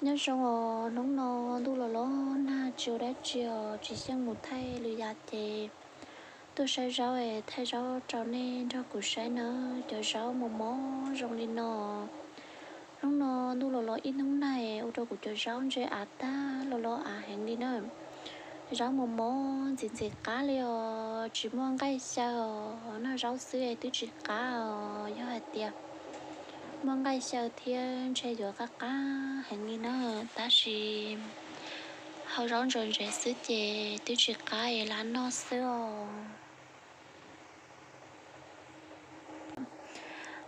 Nyob zoo os, hnub no ntuj los los nag tsis ua dab tsi os, tsis xyeej mus thaij lwm yam ces tuaj saib zaub es thaij zaub rau nej nrog kuv saib na. Cov zaub mos mos zoo li no. Hnub no ntuj los los ib hnub nag ua rau kuv cov zaub ntse av tag, los los av heev li na. Zaub mos mos ntxim ntxim qab li os, tsis muaj nqaij xyaw os, noj zaub xwb twb tsis qab os. Yog hais tias muaj nqaij xyaw thiab ntshe yuav qab qab heev li na, tab sis hau zaub ntse ntse xwb ces twb tsis qab es lam noj xwb os.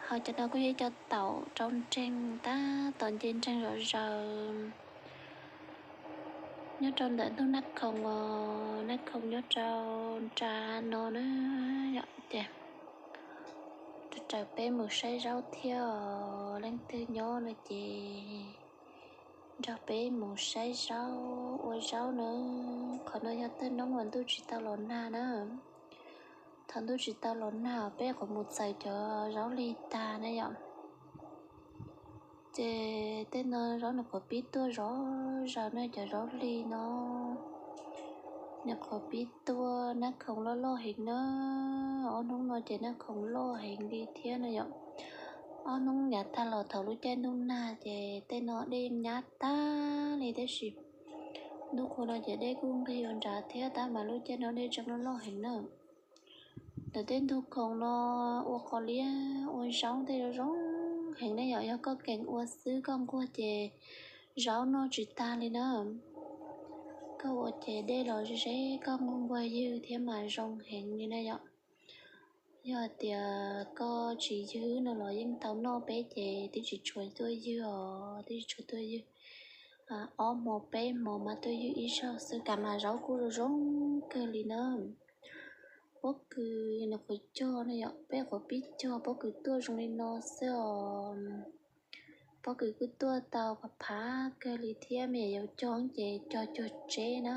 Ho cov no kuj yog ib co taum rau nreeg tab tom nce nreeg zom zaws nyob rau ntawm ntug Nab Khoom os. Nab Khoom nyob rau nram no na yom. Ces raws peb mus saib zaub thiab os, leej twg nyob no ces nrog peb mus saib zaub ua zaub na. Qhov no yog tej hnub uas ntuj tsis tau los nag na. Thaum ntuj tsis tau los nag peb qhuav mus txais cov zaub lig tag na yom. Ces tej no zaub nws qhuav pib tuaj zom zaws na, cov zaub lig no nws qhuav pib tuaj. Nab Khoom loj loj heev na, ob hnub no ces Nab Khoom loj heev li thiab na yom. Ob hnub yav tag los thaum lub caij ntuj nag ces tej no dej nyab tag li, tab sis ntu qhuav no ces dej kuj nqig ua nrad thiab, tab mas lub caij no dej tseem loj loj heev na. Ntawm tej ntug khoom no ua qos liab ua zaub tej zoo zoo heev ne yom. Yog koj keem ua xwb koj nquag ces zaub noj tsis tag li na. Koj ua ces dej los ze ze koj nquag nquag ywg thiab mas zoo heev li na yom. Yog hais tias koj tsis ywg no los yeej tau noj peb ces twb tsis tshua tuaj ywg os, twb tsis tshua tuaj ywg. Ob hmo peb hmo mas tuaj ywg ib zaug xwb, kav mas zaub kuj zoo zoo kawg li na. Pob kws nws qhuav cog no yom, peb qhuav pib cog pob kws tuaj zoo li no xwb os. Pob kws kuj tuaj tau phav phav kawg li thiab, me nyuam yaus cog ces cog cuag tseb na.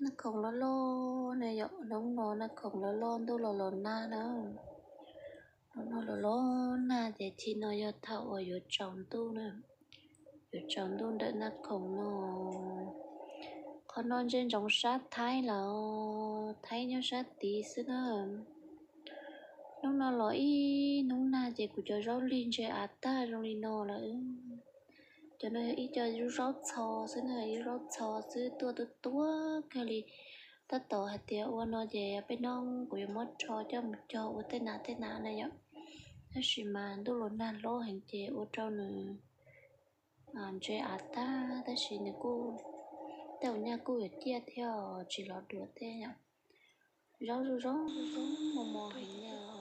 Nab khoom loj loj na yom, hnub no nab khoom loj loj ntuj los los nag na. Hnub no los los nag ces thaum no yog thaum uas yuav tsaus ntuj na, yuav tsaus ntuj ntawm nab khoom no. Qhov no ntsia ntsoov sab Thaib lawm, Thaib nyob sab tid xwb na. Hnub no los ib hnub nag ces kuv cov zaub lig ntse av tag zoo li no lawm. Cov no yog ib co zaub txho xwb na, zaub txho xwb tuaj tuaj tuaj kawg li. Tab tom hais tias ua no ces peb hnub kuv yuav muab rho coj mus cog ua tej nas tej nas na yom. Tab sis mas ntuj los nag hlob heev ces ua rau nws ntse av tag, tab sis nws kuj, tej zaum nyaj kuj yuav ciaj thiab tsis los dua tej yom. Zaub zoo zoo mos mos heev li.